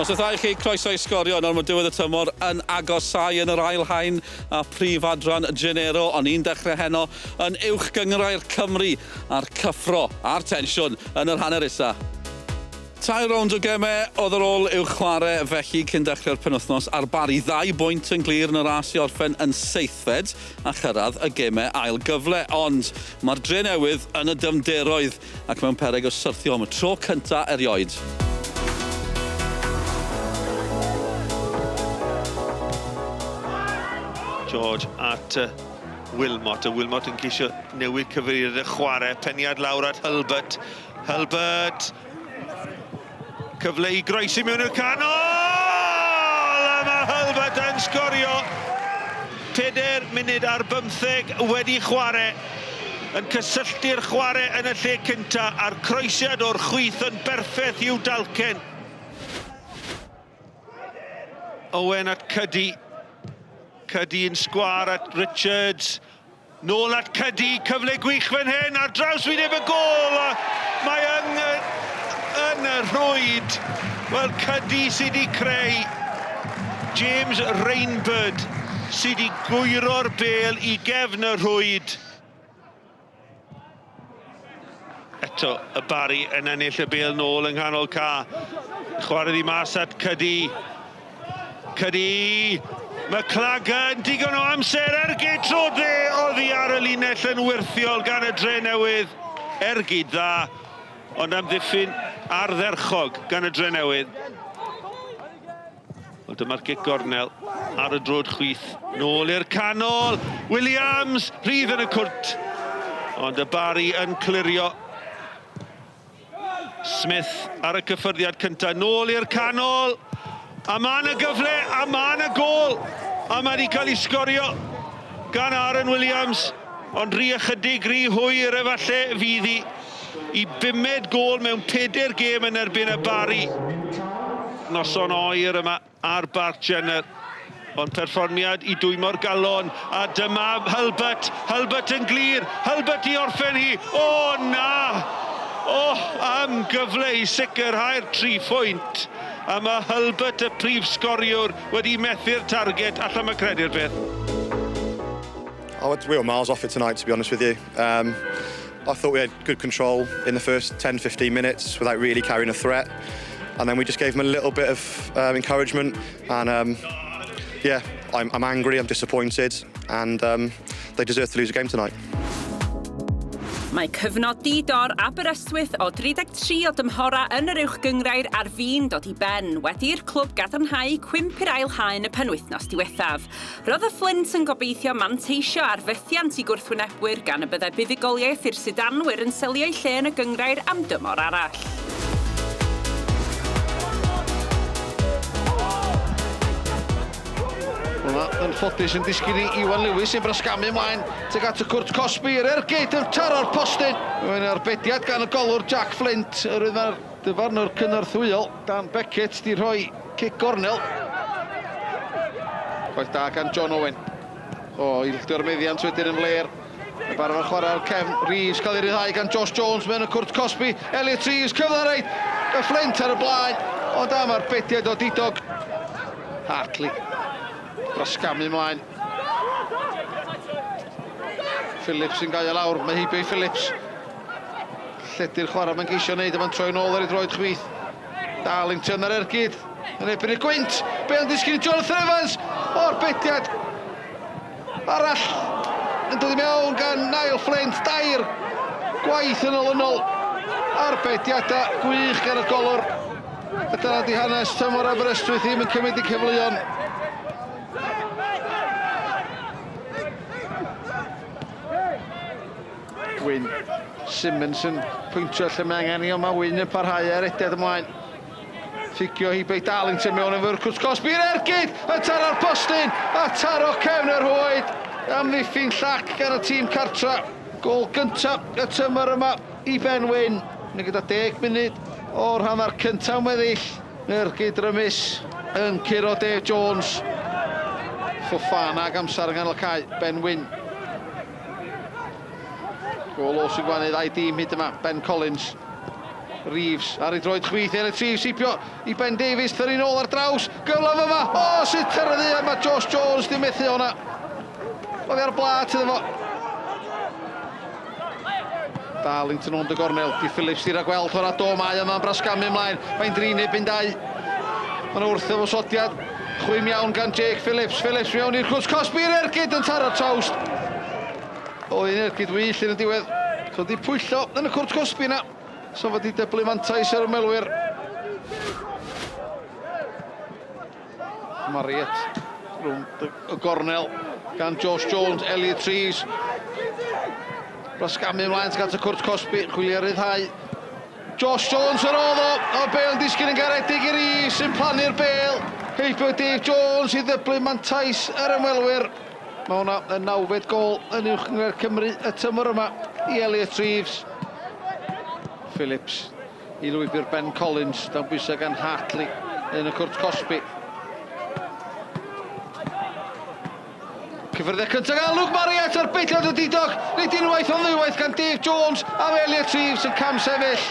Noswaith dda i chi, croeso i Sgorio. Nawr mae diwedd y tymor yn agosáu yn yr ail haen a phrif adran Genero, ond ni'n dechrau heno yn Uwch Gynghrair Cymru a'r cyffro a'r tensiwn yn yr hanner isa. Tair rownd o gemau oedd ar ôl i'w chwarae felly cyn dechrau'r penwythnos a'r Barri ddau bwynt yn glir yn y ras i orffen yn seithfed a chyrraedd y gemau ail gyfle. Ond mae'r Drenewydd yn y dyfnderoedd ac mewn peryg o syrthio am y tro cynta' erioed. George at Wilmot, a Wilmot yn ceisio newid cyfeiriad y chwarae, peniad lawr at Hulbert, Hulbert, cyfle i groesi mewn i'r canol, a mae Hulbert yn sgorio. 4 munud ar bymtheg wedi chwarae, yn cysylltu'r chwarae yn y lle cynta, a'r croesiad o'r chwith yn berffeth i'w dalcen. Owen at Cuddy. Cuddy yn sgwâr at Richards. Nôl at Cuddy, cyfle gwych fan hyn, ar draws wyneb y gôl, a mae yng, yn y rhwyd. Wel, Cuddy sydd wedi creu. James Rainbird sydd wedi gwyro'r bêl i gefn y rhwyd. Eto y Barri yn ennill y bêl nôl yng nghanol ca. Chwarae ddi mas at Cuddy. Cuddy! McLagan, digon o amser, ergyd tro dde oddi ar y linell yn wyrthiol gan y Dre Newydd. Ergyd dda, ond amddiffyn ardderchog gan y Dre Newydd. Wel dyma'r gic gornel ar y drod chwith. Nôl i'r canol. Williams, rhydd yn y cwrt. Ond y Barri yn clirio. Smith ar y cyffyrddiad cyntaf. Nôl i'r canol. A mae yna gyfle, a mae yna gôl. A mae wedi cael ei sgorio gan Aaron Williams. Ond rhy ychydig, rhy hwyr efallai fydd hi. I bumed gôl mewn pedair gêm yn erbyn y Barri. Noson oer yma ar Barc Jenner. Ond perfformiad i dwymo'r galon. A dyma Hulbert. Hulbert yn glir. Hulbert i orffen hi. O na! O, am gyfle i sicrhau'r tri phwynt. A mae Hulbert, y prif sgoriwr, wedi methu'r target. Alla i'm credu'r peth. Oh, we were miles off it tonight, to be honest with you. Um, I thought we had good control in the first 10, 15 minutes without really carrying a threat. And then we just gave them a little bit of um, encouragement. And um, yeah, I'm, I'm angry, I'm disappointed, and um, they deserve to lose a game tonight. Mae cyfnod di-dor Aberystwyth o 33 o dymhorau yn yr Uwch Gynghrair ar fin dod i ben, wedi i'r clwb gadarnhau cwymp i'r ail haen y penwythnos diwethaf. Roedd y Fflint yn gobeithio manteisio ar fethiant i gwrthwynebwyr gan y byddai buddugoliaeth i'r Sudanwyr yn selio'u lle yn y gynghrair am dymor arall. Hwna yn ffodus yn disgyn i Iwan Lewis sy'n brasgamu ymlaen tuag at y cwrt cosbi. Yr ergyd yn taro'r postyn. Mae'n arbediad gan y golwr Jack Flint. Yr oedd mae'r dyfarnwr cynorthwyol Dan Beckett di rhoi Cic gornel. Gwaith da gan John Owen. O, ildio'r meddiant wedyn yn fler. Y barfer chwarae ar cefn. Reeves cael ei ryddhau gan Josh Jones mewn y cwrt cosbi. Elliot Reeves cyfle reit. Y Flint ar y blaen. Ond am arbediad o didog. Hartley. Brasgamu ymlaen. Phillips yn gael lawr. Mae heibio i Phillips. Lledu'r chwarae mae'n geisio wneud a mae'n troi nôl ar ei droed chwith. Darlington ar ergyd yn erbyn y gwynt. Bale yn disgyn i Jonathan Evans o'r bediad arall yn dod i mewn gan Niall Flint. Dair gwaith yn olynol. Arbediadau gwych gan y golwr. A dyna di hanes tymor Aberystwyth ddim yn cymryd y cyfleon. Wyn Simmons yn pwyntio lle mae angen i, ond mae Wyn yn parhau ar rediad ymlaen. Ffugio hi bei Darlington mewn yn fyrcws cosbi i'r ergyd, yn taro'r postyn, a taro cefn yr rhwyd. Amddiffyn llac gan y tîm cartra. Gôl gyntaf y tymor yma i Ben Wyn. Ni gyda 10 munud o'r hanner cyntaf yn weddill. Ergyd rymus yn curo Dave Jones. Fofana ag amser yng nghanol cae. Ben Wyn. Gôl o sy'n gwahanu ddau dîm hyd yma. Ben Collins. Reeves ar ei droed chwith, Elliot Reeves heibio i Ben Davies, thyrru nôl ar draws, gyfle fyma, o, sut tyrru, a mae Josh Jones di methu hwnna. Oddi ar blat iddo fo. Darlington ond y gornel, di Phillips di ragweld hwnna, do mae yma'n brasgamu ymlaen, mae'n drin neu byn dau. Mae'n wrth ymosodiad, chwim iawn gan Jake Phillips, Phillips mewn i'r cwrs cosbi i'r ergyd yn taro trawst. O un ergyd wych yn y diwedd. So di pwyllo yn y cwrt cosbi yna. So fod di dyblu mantais yr ymwelwyr. Mariet rhwng y gornel gan Josh Jones, Elliot Rees. Brasgamu ymlaen at y cwrt cosbi, chwilio ryddhau. Josh Jones yr oedd o, o'r bêl yn disgyn yn garedig i Rees sy'n plannu'r bêl. Heibio Dave Jones i ddyblu mantais yr ymwelwyr. Mae hwnna yn nawfed gôl yn Uwch Gynghrair Cymru y tymor yma i Elliot Reeves. Phillips i lwybr Ben Collins, dan bwysau gan Hartley yn y cwrt cosbi. Cyffyrddiad cyntaf gan Luke Marriott a'r beillad o didog, nid unwaith ond ddwywaith gan Dave Jones a Elliot Reeves yn cam sefyll.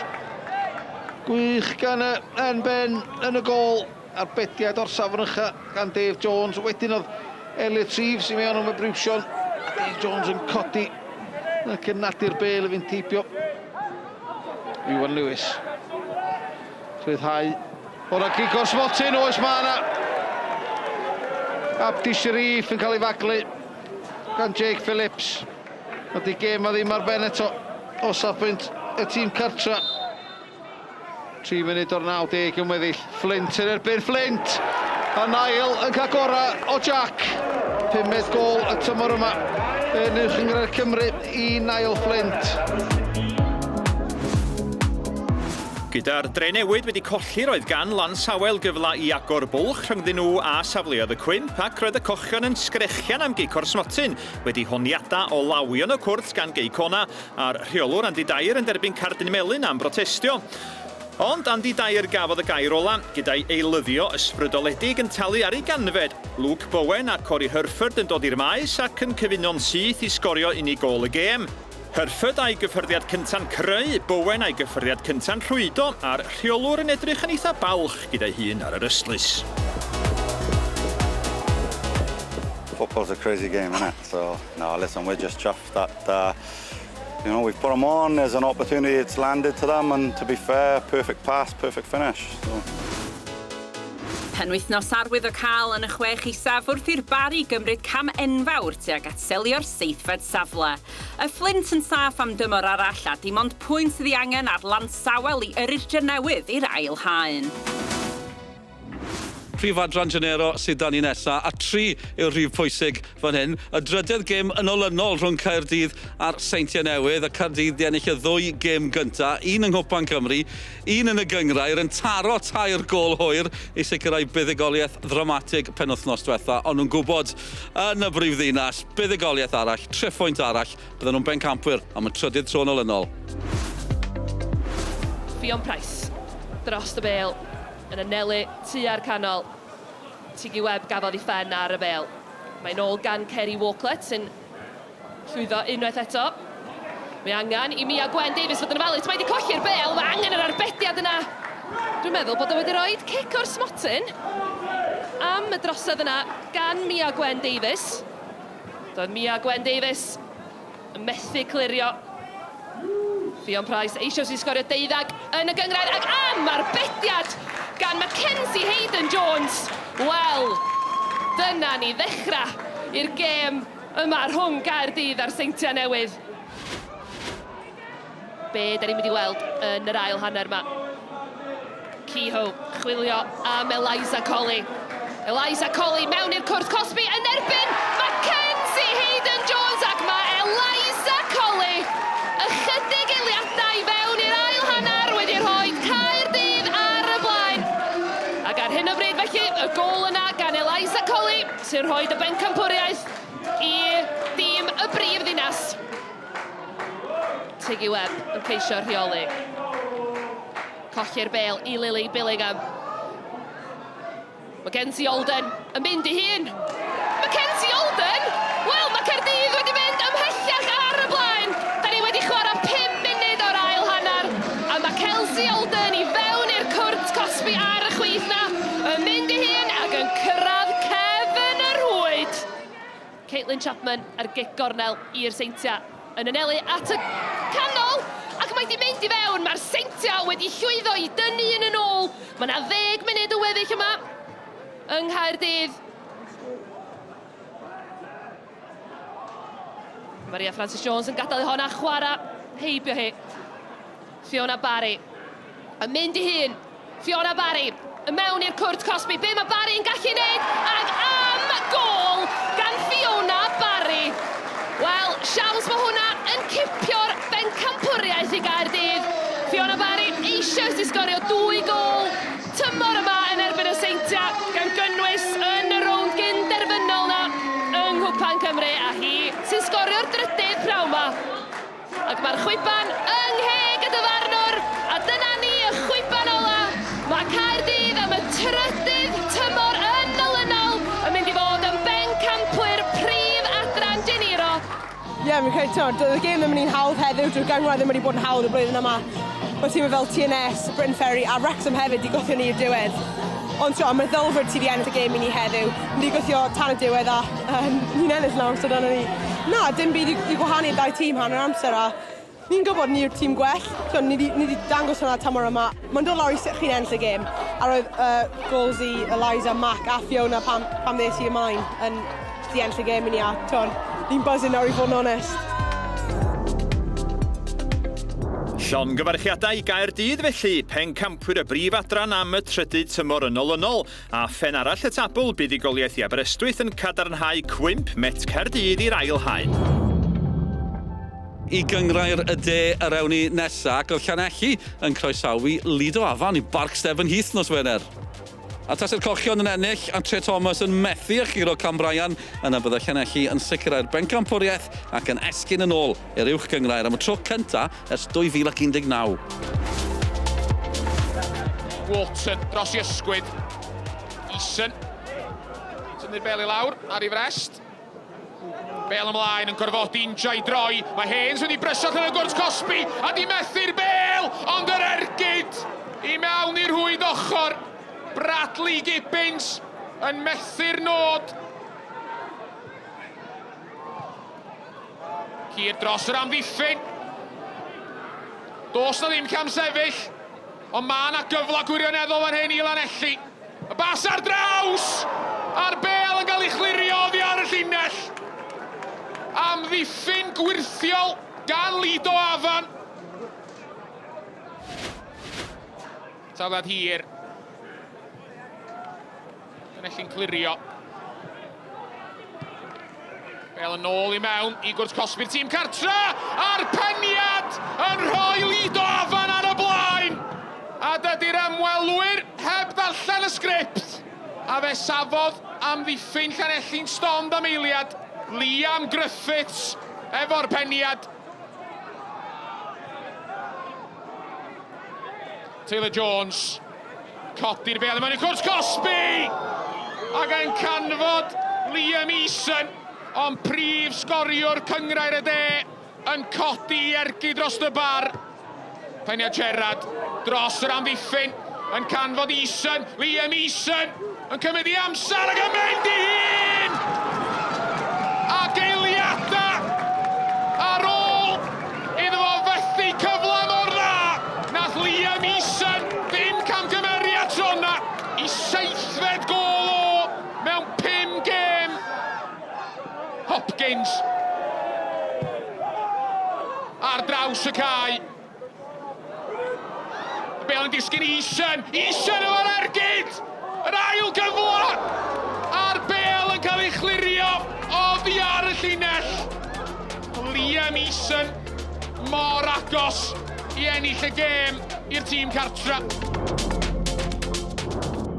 Gwych gan y En Ben yn y gôl. Arbediad o'r safon ucha gan Dave Jones. Wedyn oedd Elliot Reeves i mewn am y briwsion. A Dave Jones yn codi ac yn nadu'r bel i fynd heibio. Iwan Lewis. Rhyddhau. O'r gic o'r smotyn, oes mae yna. Abdi Sharif yn cael ei faglu gan Jake Phillips. Ydy gêm a ddim ar ben eto o safbwynt y tîm cartra. 3 munud o'r 90 yn weddill. Flint yn erbyn Flint! A Niall yn cael gorau o Jack. Pumed gôl y tymor yma yn Uwch Gynghrair Cymru i Niall Flint. Gyda'r Drenewydd wedi colli roedd gan Lansawel gyfle i agor bwlch rhyngddyn nhw a safleoedd y cwymp ac roedd y cochion yn sgrechian am gic o'r smotyn wedi honiadau o lawio'n y cwrt gan Gei Connah A'r rheolwr Andy Dyer yn derbyn cardyn melyn am brotestio. Ond Andy Dyer gafodd y gair ola, gyda'i eilyddio ysbrydoledig yn talu ar ei ganfed. Luke Bowen a Corey Hurford yn dod i'r maes ac yn cyfuno'n syth i sgorio unig gôl y gêm. Hurford a'i gyffyrddiad cynta'n creu, Bowen a'i gyffyrddiad cynta'n rhwydo, a'r rheolwr yn edrych yn eitha balch gyda'i hun ar yr ystlys. Football's a crazy game, isn't it? So, no, listen, we're just chuffed that uh, you know, we've put them on, there's an opportunity, it's landed to them, and to be fair, perfect pass, perfect finish. So. Penwythnos arwyddocaol yn y chwech isaf wrth i'r Barri gymryd cam enfawr tuag at selio'r seithfed safle. Y Fflint yn saff am dymor arall a dim ond pwynt sydd ei angen ar Lansawel i yrru'r Drenewydd i'r ail haen. Prif adran Genero sydd 'da ni nesa, a tri yw'r rhif pwysig fan hyn. Y drydedd gêm yn olynol rhwng Caerdydd a'r Seintiau Newydd, a Caerdydd 'di ennill y ddwy gêm gynta, un yng Nghwpan Cymru, un yn y gynghrair, yn taro tair gôl hwyr i sicrhau buddugoliaeth ddramatig penwythnos diwetha, ond nhw'n gwybod yn y brifddinas, buddugoliaeth arall, triphwynt arall, bydden nhw'n bencampwyr am y trydydd tro yn olynol. Ffion Price dros y bêl. Yn anelu tua'r canol. Tiggy Webb gafodd ei phen ar y bêl. Mae'n ôl gan Kerry Walklett sy'n llwyddo unwaith eto. Mae angen i Mia Gwen Davies fod yn ofalus. Mae wedi colli'r bêl. Mae angen yr arbediad yna. Dwi'n meddwl bod o wedi rhoi cic o'r smotyn am y drosedd yna gan Mia Gwen Davies. Doedd Mia Gwen Davies yn methu clirio. Ffion Price eisoes wedi sgorio deuddag yn y gynghrair ac am arbediad gan Mackenzie Hayden Jones. Wel, dyna ni ddechrau i'r gêm yma rhwng Gaerdydd a'r Seintiau Newydd. Be da ni'n mynd i weld yn yr ail hanner yma? Kehoe chwilio am Eliza Colley. Eliza Colley mewn i'r cwrt cosbi yn erbyn Mackenzie Hayden Jones ac mae Eliza Colley ychydig eiliadau i fewn i'r ail hanner wedi rhoi Caerdydd ar y blaen. Ac ar hyn o bryd felly, y gôl yna gan Eliza Colley sy'n rhoi y bencampwriaeth i dîm y brif ddinas. Tiggy Webb yn ceisio rheoli. Colli'r bêl i Lily Billingham. Mackenzie Olden yn mynd i hun. Mackenzie Olden! Wel, mae Caerdydd wedi mynd ymhellach ar y blaen. Da ni wedi chwarae 5 munud o'r ail hanner. A Mackenzie Olden Caitlin Chapman ar gic gornel i'r Seintiau yn anelu at y canol ac mae 'di mynd i fewn. Mae'r Seintiau wedi llwyddo i dynnu un yn ôl. Mae 'na ddeg munud o weddill yma yng Nghaerdydd. Maria Francis Jones yn gadael i honna chwarae heibio hi. Fiona Barry yn mynd i hun. Fiona Barry yn mewn i'r cwrt cosbi. Be mae Barry yn gallu neud? Ac am gôl gan Fiona Barry. Wel, siawns mae hwnna yn cipio'r bencampwriaeth i Gaerdydd. Fiona Barry eisoes 'di sgorio dwy gôl tymor yma yn erbyn y Seintiau, gan gynnwys yn y rownd gyn-derfynol 'na yng Nghwpan Cymru, a hi sy'n sgorio'r drydydd pnawn 'ma. Ac mae'r chwiban yng ngheg y dyfarnwr, a dyna ni, y chwiban ola'. Mae Caerdydd am y trydydd tymor yn olynol yn mynd i fod yn bencampwyr prif adran Geniro. Ie, fi'n credu, t'mod, doedd y gêm ddim yn un hawdd heddiw, dyw'r gynghrair ddim wedi bod yn hawdd y blwyddyn yma. Mae tîmau fel TNS, Briton Ferry a Wrexham hefyd 'di gwthio ni i'r diwedd. Ond t'mo' meddylfryd sy 'di ennill y gêm i ni heddiw. Ni 'di gwthio tan y diwedd a yym ni'n ennill nawr so dyna ni. Na, dim byd i i gwahanu'r ddau tîm hanner amser a ni'n gwybod ni yw'r tîm gwell. T'mo' ni 'di ni 'di dangos hwnna tymor yma. Mae'n dod lawr i sut chi'n ennill y gêm a roedd yy gols i Eliza, Mac a Fiona pan pan ddes i ymlaen yn 'di ennill y gêm i ni a t'mod ni'n buzzing nawr i fod yn onest. Llongyfarchiadau i Gaerdydd felly, pencampwyr y brif adran am y trydydd tymor yn olynol, a phen arall y tabl, buddugoliaeth i Aberystwyth yn cadarnhau cwymp Met Caerdydd i'r ail haen. I Gynghrair y De yr ewn ni nesa, ac oedd Llanelli yn croesawu Lido Afan i Barc Stephen Heath nos Wener. A tase'r Cochion yn ennill a Tre Thomas yn methu â churo Cam Bryan, yna bydde Llanelli yn sicrhau'r bencampwriaeth ac yn esgyn yn ôl i'r Uwch Gynghrair am y tro cynta' ers 2019. Walton dros i ysgwyd. Eason. Tynnu'r bel i lawr ar ei frest. Bel ymlaen yn gorfodi Inja i droi. Mae Haynes wedi brysio allan y gwrt cosbi a di methu'r bel, ond yr ergyd i mewn i'r rhwyd ochr. Bradley Gibbins yn methu'r nod. Hir dros yr amddiffyn. Does na ddim camsefyll, ond mae yna gyfle gwirioneddol fan hyn i Lanelli. Y bas ar draws! A'r bêl yn cael ei chlirio oddi ar y llinell. Amddiffyn gwyrthiol gan Lido Afan. Tafliad hir. Llanelli'n clirio. Bel yn ôl i mewn i gwrt cosbi'r tîm cartra! A'r peniad yn rhoi Lido Afan ar y blaen! A dydy'r ymwelwyr heb ddarllen y sgript! A fe safodd amddiffyn Llanelli'n stond am eiliad. Liam Griffiths efo'r peniad. Taylor Jones Codi'r bêl i mewn i cwrt cosbi! Ac yn canfod Liam Eason, ond prif sgoriwr Cynghrair y De yn codi i ergyd dros y bar. Peniad Gerrard dros yr amddiffyn yn canfod Eason, Liam Eason yn cymryd ei amser ac yn mynd i hun! Ac eiliadau ar ôl Iddo fo fethu cyfle mor dda! Nath Liam Eason ddim camgymeriad tro 'na. I seithfed gôl o mewn pum gêm. Hopkins ar draws y cae. Y bêl yn disgyn i Eason. Eason efo'r ergyd! Yr ail gyfle! A'r bêl yn cael ei chlirio oddi ar y llinell. Liam Eason mor agos i ennill y gêm i'r tîm cartra.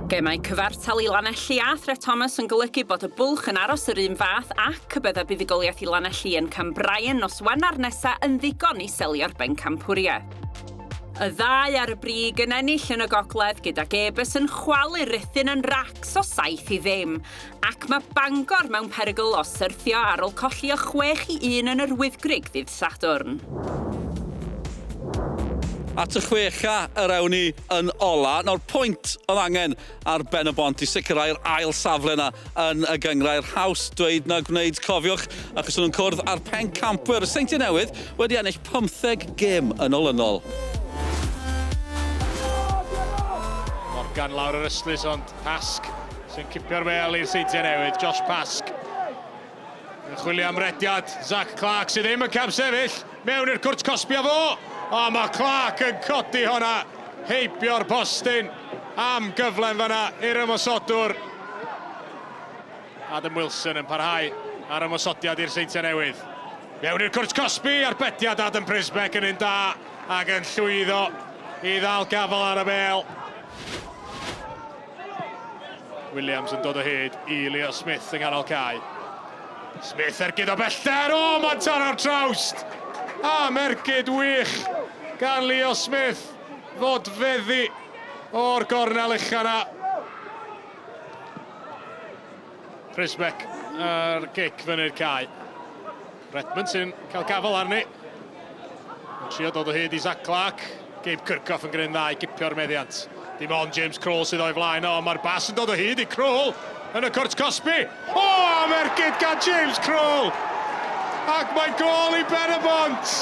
Gemau cyfartal i Lanelli a Thre Thomas yn golygu bod y bwlch yn aros yr un fath ac y bydda buddugoliaeth i Lanelli yn Cambrian nos Wener nesa yn ddigon i selio'r bencampwriaeth. Y ddau ar y brig yn ennill yn y gogledd gydag Airbus yn chwalu Rhuthun yn racs o 7 i ddim. Ac mae Bangor mewn perygl o syrthio ar ôl colli o 6 i 1 yn yr Wyddgrug ddydd Sadwrn. At y chwecha yr ewn ni yn ola. Nawr, pwynt oedd angen ar Ben y Bont i sicrhau'r ail safle yna yn y gynghrair. Haws dweud na gwneud, cofiwch, achos nhw'n cwrdd â'r pencampwyr, y Seintiau Newydd, wedi ennill 15 gêm yn olynol. Morgan lawr yr ystlys ond Pask sy'n cipio'r bêl i'r Seintiau Newydd. Josh Pask yn chwilio am rediad. Zach Clark sydd ddim yn camsefyll. Mewn i'r cwrt cosbi â fo. O, mae Clark yn codi honna heibio'r postyn am gyfle yn fanna i'r ymosodwr. Adam Wilson yn parhau ar ymosodiad i'r Seintiau Newydd. Mewn i'r cwrt cosbi, arbediad Adam Prisbeck yn un da ac yn llwyddo i ddal gafael ar y bêl. Williams yn dod o hyd i Leo Smith yng nghanol cae. Smith ergyd o bellter, o, mae'n taro'r trawst! Am ergyd wych gan Leo Smith fod feddu o'r gornel ucha 'na. Prisbeck a'r gic fyny'r cae. Redmond sy'n cael gafel arni. Yn trio dod o hyd i Zach Clark. Gabe Kirchhoff yn gwneud dda i gipio'r meddiant. Dim ond James Kroll sydd o'i flaen o, mae'r bas yn dod o hyd i Kroll yn y cwrt cosbi. O, am ergyd gan James Kroll! Ac mae gôl i Ben-y-bont!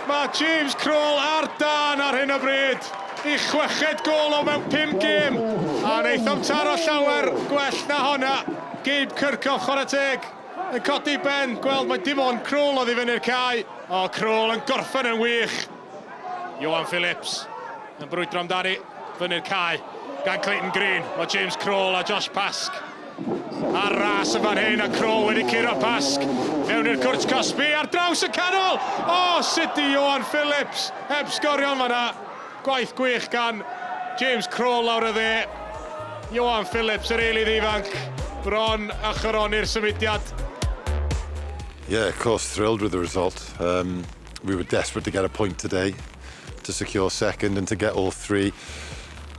Mae James Kroll ar dân ar hyn o bryd. I chweched gôl o mewn 5 gêm. A wnaethom taro llawer gwell na honna. Gabe Kirchhoff, chwarae teg. Yn codi ben, gweld mae dim ond Kroll oedd i fyny'r cae. O, Kroll yn gorffen yn wych. Johan Phillips yn brwydro amdani fyny'r cae gan Clayton Green. Mae James Kroll a Josh Pask ar ras yn fan hyn a Kroll wedi curo Pask mewn i'r cwrt cosbi ar draws y canol. O, sut di Johan Phillips heb sgorio yn fanna. Gwaith gwych gan James Kroll lawr y dde. Johan Phillips, yr eilydd ifanc, bron a choroni'r symudiad. Yeah, of course, thrilled with the result. We were desperate to get a point today to secure second and to get all three.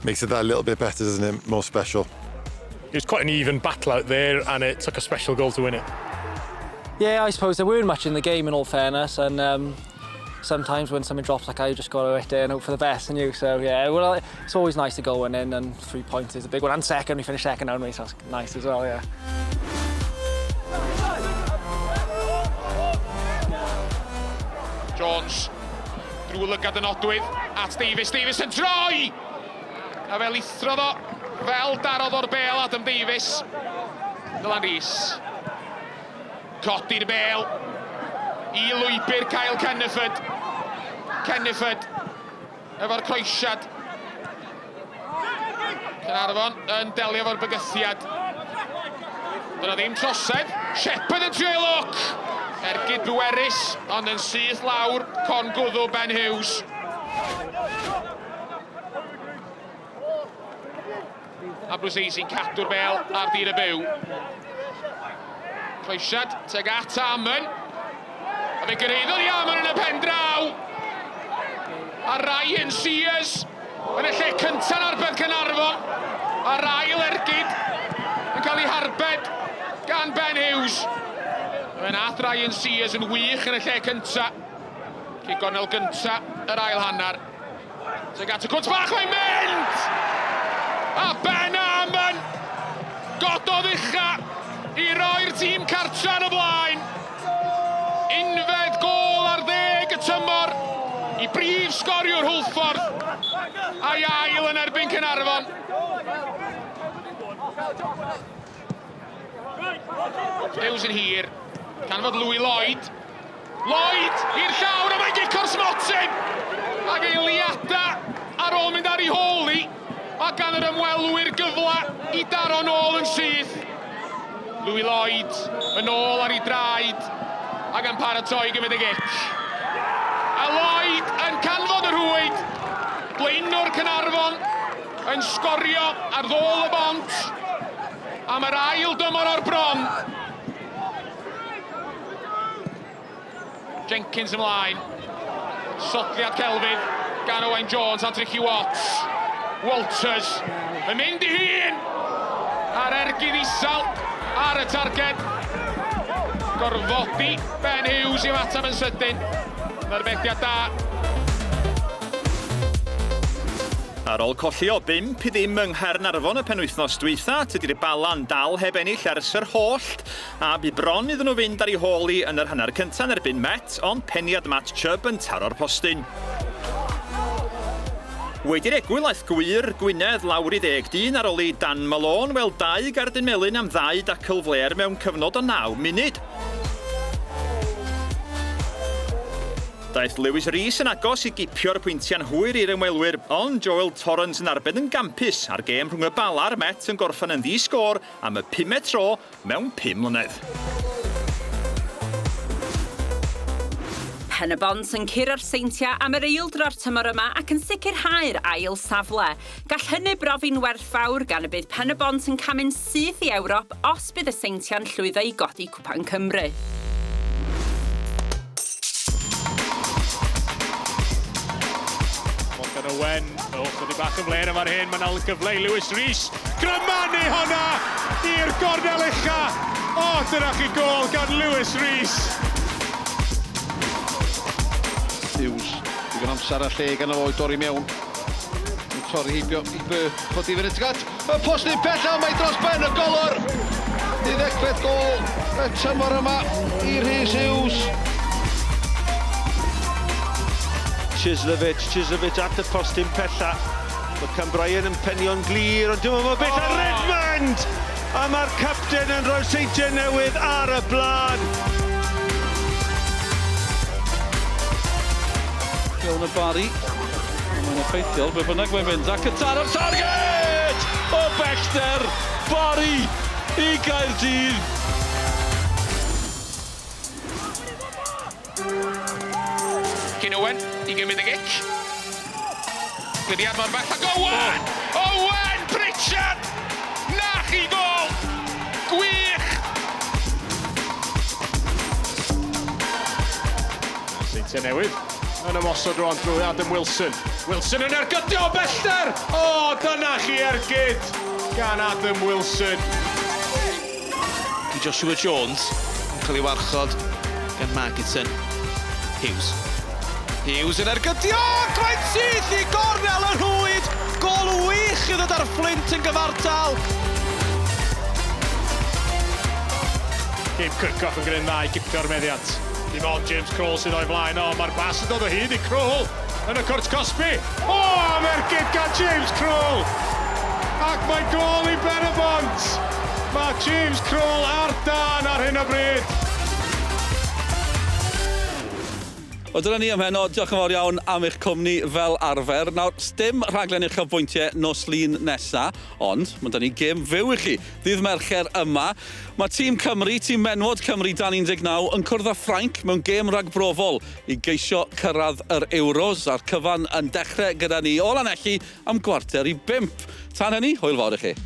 Makes it that little bit better, doesn't it? More special. It was quite an even battle out there and it took a special goal to win it. Yeah, I suppose there weren't much in the game in all fairness, and sometimes when something drops like that, you just got to hit it and hope for the best, and you. So yeah, well, it's always nice to go one in, and 3 points is a big one. And second, we finished second only, so that's nice as well, yeah. Jones drwy lygad y nodwydd at Davies. Davies yn troi! A fe lithrodd o fel darodd o'r bel Adam Davies. Dylan Rees. Codi'r bel i lwybr Kyle Kenneford. Kenneford efo'r croesiad. Caernarfon yn delio efo'r bygythiad. Dyna ddim trosedd. Shepherd yn trio ei lwc. Ergyd bwerus, ond yn syth lawr, con gwddw Ben Hughes. A Bruce sy'n cadw'r bel ar dir y byw. Croesiad tuag at Amon. A fe gyrhaeddodd i Amon yn y pen draw. A Ryan Sears yn y lle cyntaf yn arbed Caernarfon. A'r ail ergyd yn cael ei harbed gan Ben Hughes. Fe nath Ryan Sears yn wych yn y lle cyntaf. Cic gornel gynta yr ail hanner. Tuag at y cwrt bach, mae'n mynd! A Ben Amon gododd ucha i roi'r tîm cartra yn y blaen. Unfed gôl ar ddeg y tymor i brif sgoriwr Hwlffordd a'i ail yn erbyn Caernarfon. Hughes yn hir, canfod Louis Lloyd. Lloyd i'r llawr a mae'n gico'r smotyn! Ac eiliada ar ôl mynd ar ei hôl hi, a gan yr ymwelwyr gyfle i daro nôl yn syth. Louis Lloyd yn ôl ar ei draed ac yn paratoi gymryd y gic. A Lloyd yn canfod y rhwyd, blaenwr Caernarfon yn sgorio ar ddôl y bont am yr ail dymor o'r bron. Jenkins ymlaen. Sodliad celfydd gan Owain Jones at Ricky Watts. Walters yn mynd i hun ar ergyd isel ar y targed. Gorfodi Ben Hughes i ymateb yn sydyn. Arbediad da. Ar ôl colli o bump i ddim yng Nghaernarfon y penwythnos dwytha, tydi'r Bala'n dal heb ennill ers yr hollt, a bu bron iddyn nhw fynd ar ei hôl hi yn yr hanner cyntaf yn erbyn Met, ond peniad Matt Chubb yn taro'r postyn. Wedi'r egwyl aeth gwŷr Gwynedd lawr i ddeg dyn ar ôl i Dan Malone weld dau gardyn melyn am ddau dacl flêr mewn cyfnod o naw munud. Daeth Lewis Rees yn agos i gipio'r pwyntiau'n hwyr i'r ymwelwyr, ond Joel Torrance yn arbed yn gampus, a'r gêm rhwng y Bala a'r Met yn gorffen yn ddi-sgôr am y pumed tro mewn pum mlynedd. Pen-y-bont yn curo'r Seintiau am yr eildro'r tymor yma ac yn sicrhau'r ail safle. Gall hynny brofi'n werthfawr gan y bydd Pen-y-bont yn camu'n syth i Ewrop os bydd y Seintiau'n llwyddo i godi Cwpan Cymru. Morgan Owen, o, chydig bach yn fler yn fan hyn, mae yna gyfle i Lewis Rees. Grymanu honna i'r gornel ucha. O, dyna chi gôl gan Lewis Rees. Hughes, digon amser a lle gan o i dorri mewn. Yn torri heibio i Burke, codi fyny tuag at y postyn pella, mae dros ben y golwr. Deuddegfed gôl y tymor yma i Rhys Hughes. Chislovich, Chislovich at y postyn pella. Mae Cam Bryan yn penio'n glir, ond dim ond mor bell a Redmond! A mae'r capten yn rhoi'r Seintiau Newydd ar y blaen. Fiona Barry. Mae'n effeithiol, be bynnag mae'n mynd. Ac y taro'r targed! O bellter! Barry i Gaerdydd! Cyn Owen i gymryd y gic. Glydiad mor bell ac Owen! Owen Pritchard! Na chi gol! Gwych! Seintiau Newydd yn ymosod rwan drwy Adam Wilson. Wilson yn ergydio o bellter! O, dyna chi ergyd gan Adam Wilson. I Joshua Jones yn cael ei warchod gan Margetson. Hughes. Hughes yn ergydio! Ac mae'n syth i gornel y rhwyd! Gôl wych i ddod â'r Fflint yn gyfartal! Gabe Kirchhoff yn gwneud dda i gipio'r meddiant. Dim ond James Crole sydd o'i flaen o, mae'r bas yn dod o hyd i Crole yn y cwrt cosbi. O, am ergyd gan James Crole! Ac mae gôl i Ben-y-bont! Mae James Crole ar dân ar hyn o bryd. Wel dyna ni am heno, diolch yn fawr iawn am eich cwmni fel arfer. Nawr, sdim rhaglen uchafbwyntiau nos Lun nesa, ond mae 'da ni gêm fyw i chi ddydd Mercher yma. Mae tîm Cymru, tîm menwod Cymru dan 19, yn cwrdd â Ffrainc mewn gêm ragbrofol i geisio cyrraedd yr Euros, a'r cyfan yn dechrau gyda ni o Lanelli am 4:45. Tan hynny, hwyl fawr i chi.